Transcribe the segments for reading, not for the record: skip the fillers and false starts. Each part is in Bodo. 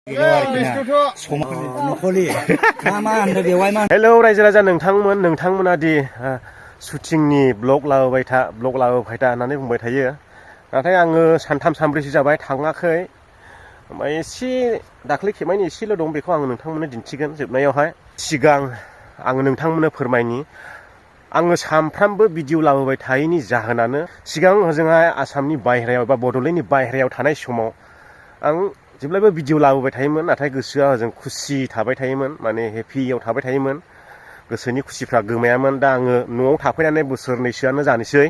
हेलौ रायजो राजा नोंथांमोना दि शुटिंनि ब्लग लाबोबाय था होननानै बुंबाय थायो। नाथाय आङो सानथाम सानब्रैसो जाबाय थाङाखै। ओमफ्राय एसे दाख्लै खेबनायनि एसेल' दं, बेखौ आङो नोंथांमोननो दिन्थिगोन जोबनायावहाय। सिगां आङो नोंथांमोननो फोरमायनि आङो सानफ्रामबो भिडिअ लाबोबाय थायैनि जाहोनानो, सिगां ओजोंहाय आसामनि बायहेरायाव एबा बड'लेण्डनि बायहेरायाव थानाय समाव आं जेब्लाबो भिडिअ लाबोबाय थायोमोन। नाथाय गोसोआ ओजों खुसि थाबाय थायोमोन, माने हेपियाव थाबाय थायोमोन। गोसोनि खुसिफ्रा गोमायामोन। दा आङो न'आव थाफैनानै बोसोरनैसोआनो जानोसै।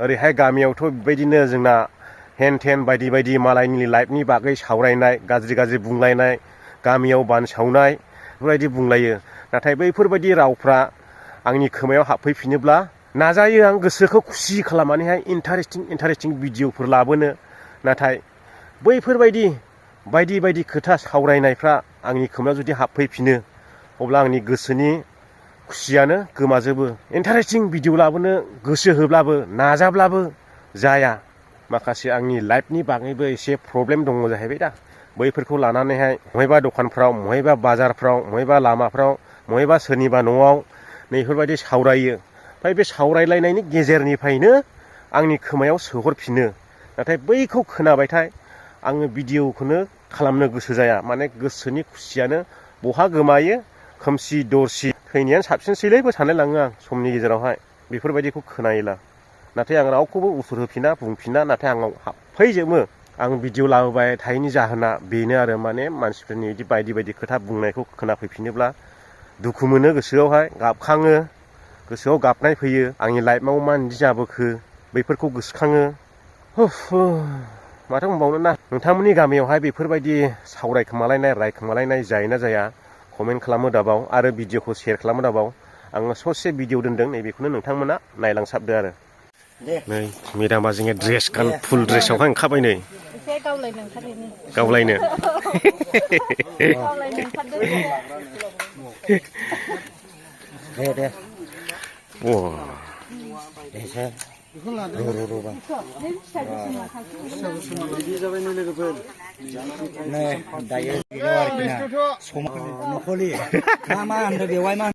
ओरैहाय गामियावथ' बेबायदिनो जोंना हेन टेन बायदि बायदि मालायनि लाइफनि बागै सावरायनाय, गाज्रि बुंलायनाय, गामियाव बानसावनाय बेफोरबायदि बुंलायो। नाथाय बैफोरबायदि रावफ्रा आंनि खोमायाव हाबफैफिनोब्ला नाजायो आं गोसोखौ खुसि खालामनानैहाय इन्टारेस्टिं भिडिअफोर लाबोनो। नाथाय बैफोरबायदि बायदि खोथा सावरायनायफ्रा आंनि खोमायाव जुदि हाबफैफिनो, अब्ला आंनि गोसोनि खुसियानो गोमाजोबो। इन्टारेस्टिं भिडिअ लाबोनो गोसो होब्लाबो नाजाब्लाबो जाया। माखासे आंनि लाइफनि बागैबो एसे प्रब्लेम दङ जाहैबाय दा। बैफोरखौ लानानैहाय बबेबा दखानफ्राव, बबेबा बाजारफ्राव, बबेबा लामाफ्राव, बबेबा सोरनिबा न'आव नैफोरबायदि सावरायो। ओमफ्राय बे सावरायलायनायनि गेजेरनिफ्रायनो आंनि खोमायाव सोहरफिनो। नाथाय बैखौ खोनाबाथाय आङो भिडिअखौनो खालामनो गोसो जाया। माने गोसोनि खुसियानो बहा गोमायो, खोमसि दरसि थैनायानो साबसिनसैलैबो सानलायलाङो आं समनि गेजेरावहाय बेफोरबायदिखौ खोनायोला। नाथाय आं रावखौबो उसुर होफिना, बुंफिना। नाथाय आंनाव हाबफैजोबो। आं भिडिअ लाबोबाय थायैनि जाहोना बेनो आरो, माने मानसिफोरनि बिदि बायदि खोथा बुंनायखौ खोनाफैफिनोब्ला दुखु मोनो, गोसोआवहाय गाबखाङो, गोसोआव गाबनाय फैयो। आंनि लाइफआव मा बिदि जाबोखो बैफोरखौ गोसोखाङो। माथो बुंबावनो ना। नोंथांमोननि गामियावहाय बेफोरबायदि सावरायखोमालायनाय, रायखोमालायनाय जायोना जाया कमेन्ट खालामो दाबाव, आरो भिडिअखौ शेयार खालामो दाबाव। आङो ससे भिडिअ दोनदों, नैबेखौनो नोंथांमोना नायलांसाबदो आरो। नै मेदामा जोङो फुल ड्रेसावहाय ओंखारबाय नै। एसे गावलायनो ओंखारहैनि। गावलायनो